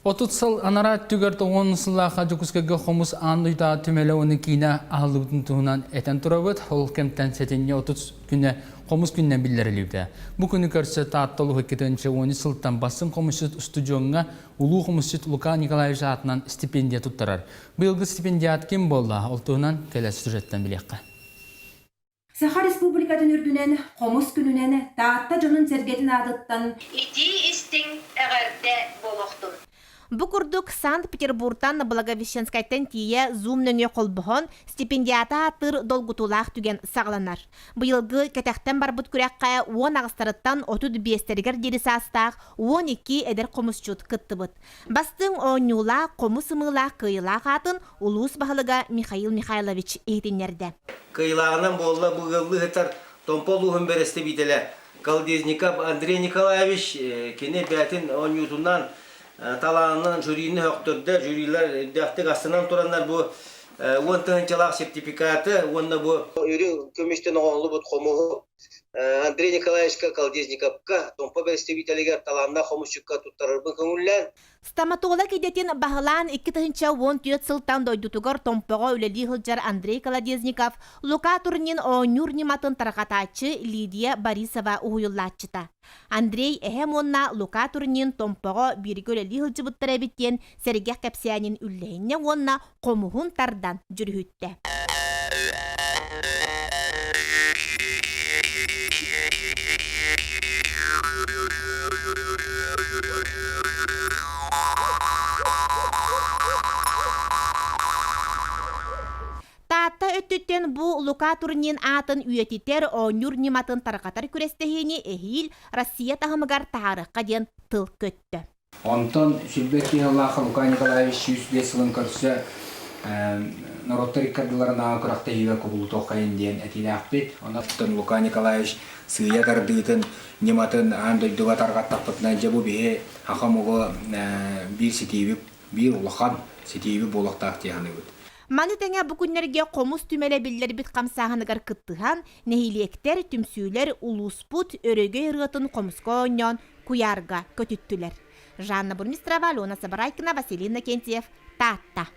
30 сыл анараа өттүгэр 90 сыллаахха Дьокуускайга хомус аан дойдутааҕы түмэлэ уонна киинэ аһыллыбытын туһунан этэн турабыт. Ол кэмтэн сэтинньи 30 күнэ хомус күнүнэн биллэриллибитэ. Бу күнү көрсө Таатта улууһа 2013 сылтан бастыҥ хомусчут устудьуоҥҥа улуу хомусчут Лука Николаевич аатынан стипендия туттарар. Быйылгы стипендиат ким буолла? Ол туһунан кэлэр сюжеттан билиэххэ. Саха Республикатын үрдүнэн Хомус күнүнэн Таатта дьонун-сэргэтин аатыттан Итии-истиҥ эҕэрдэ буолуохтун! Бу курдук Санкт-Петербургтан Благовещенскайтан тиийэ Zoom нөҥүө холбоһон, стипендиаты ааттыыр долгутуулаах түгэн саҕаланар. Быйылгы кэтэхтэн барбыт күрэххэ 18-тарыттан 35-тэригэр диэри саастаах 12 эдэр хомусчут кыттыбыт. Бастыҥ оонньуулаах, хомус ымыылаах кыайыылаах аатын улуус баһылыга Михаил Михайлович иһитиннэрдэ. Кыайыылааҕынан буолла бу ыаллыы сытар Томпо улууһун бэрэстэбиитэлэ Колодезников Андрей Николаевич кини бэйэтин оонньуутунан, талаанынан жюрини сөхтөрдө. Жюрилар үрдээхтик астынан тураннар бу 10 тыһыынчалаах сертификаты уонна бу үрүҥ көмүстэн оҥоһуллубут хомуһу Андрей Николаевичка Колодезниковка Томпо бэрэстэбиитэлигэр талааннаах хомусчукка туттарарбын көҥүллээн Стоматолог идэтин баһылаан 2014 сылтан дойдутугар Томпоҕо үлэлии сылдьар Андрей Колодезников Лука Турнин оонньуур ньыматын тарҕатааччы Лидия Борисова уһуйуллааччыта. Андрей эһэм уонна Лука Турнин Томпоҕо бииргэ үлэлии сылдьыбыттар эбит диэн сэргэх кэпсээнин үллэһиннэ уонна хомуһун тардан дьүрүһүттэ. Таатта өттүттэн бу Лука Турнин аатын үйэтитэр оонньуур ньыматын тарҕатар күрэстэһиини эһиил Россия таһымыгар таһаарыахха диэн тыл көттө. Онтон 22 сыллаах Лука Николаевич 105 сылын көрсө норуоттар икки ардыларынааҕы күрэхтэһиигэ кубулутуоххайын диэн этиилээхпит. Онон Лука Николаевич сыыйа тардыытын ньыматын аан дойдуга тарҕаттахпытына, дьэ бу биһи саха омугу биир ситиибит, биир улахан ситиибит буолуохтаах дии саныыбыт. Маны тэҥэ бу күннэргэ хомус түмэлэ биллэрбит хамсааһыныгар кыттыһан, нэһилиэктэр, түмсүүлэр улууспут өрөгөй ырыатын хомуска оонньоон куйаарга көтүттүлэр. Жанна Бурмистрова, Алена Сабарайкина, Василий Иннокентьев, Таатта.